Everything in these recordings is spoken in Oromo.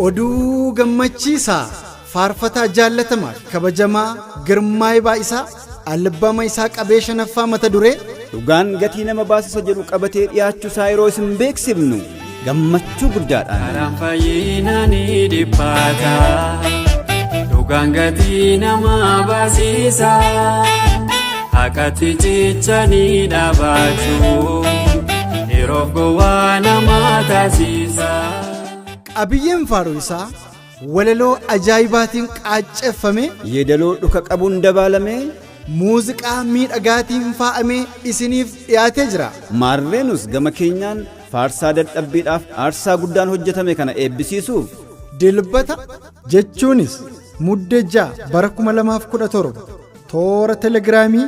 Oduu gammachiisaa faarfataa jaallatamaa fi kabajamaa Girmaa'ee Baay'isaa albama isaa qabee shanaffaa mata duree Dhugaan gatii nama baasisa jedhu qabatee dhiyaachuu isaa yeroo isin beeksifnu gammachuu guddaadhaan. Karaan fayyinaa ni dhiphata. Dhugaan gatii nama baasisa. Haqatti cicha ni dhaabachuu. Yeroof gowwaa nama taasisa. Qabiyyeen faaruu isaa walaloo ajaa'ibaatiin qaacceffame, Yeedaloo dhuka qabuun dabaalamee, muuziqaa miidhagaatiin faa'amee isiniif dhiyaatee jira. Maarreenus gama keenyaan faarsaa dadhabbiidhaaf aarsaa guddaan hojjetame kana eebbisiisuuf Dilbata jechuunis Mudde 6 bara 2017 toora Telegiraamii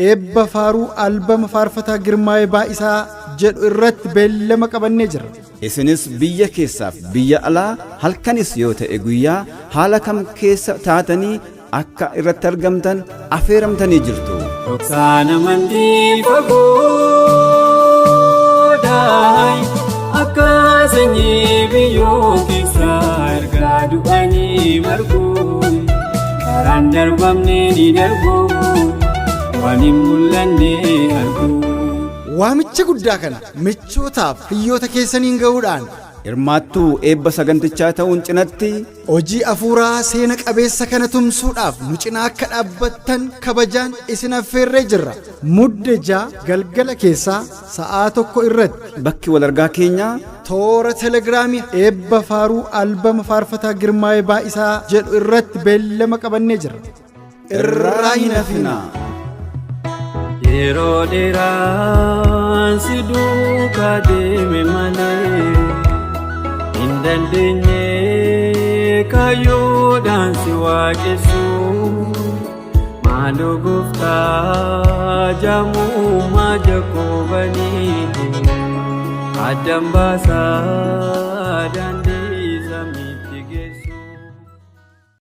eebba faaruu albama faarfataa Girmaa'ee Baay'isaa jedhu irratti beellama qabannee jirra. Isinis biyya keessaaf biyya alaa halkanis yoo ta'e guyyaa haala kam keessa taatanii akka irratti argamtan afeeramtanii jirtu. Dhoksaan amantii fagoodhaan akka sanyii biyyoo keessaa ergaa du'anii margu. Karaan darbamne ni darbu, waan hin mul'anne argu. Waamicha guddaa kana michootaaf hiyyoota keessaniin ga'uudhaan hirmaattuu eebba sagantichaa ta'uun cinatti hojii afuuraa seena qabeessa kana tumsuudhaaf nu cinaa akka dhaabbattan kabajaan isin affeerree jirra. Mudde 6 galgala keessaa sa'aa 1 irratti bakki wal argaa keenyaa toora Telegiraamii eebba faaruu albama faarfataa Girmaa'ee Baay'isaa jedhu irratti beellama qabannee jirra. Irraa hin hafinaa. Yeroo dheeraan si duukaa deeme malee hin dandeenye kaayyoodhaan si waaqessu. Maaloo gooftaa jaamummaa jakoobanii addaan baasaa daandii.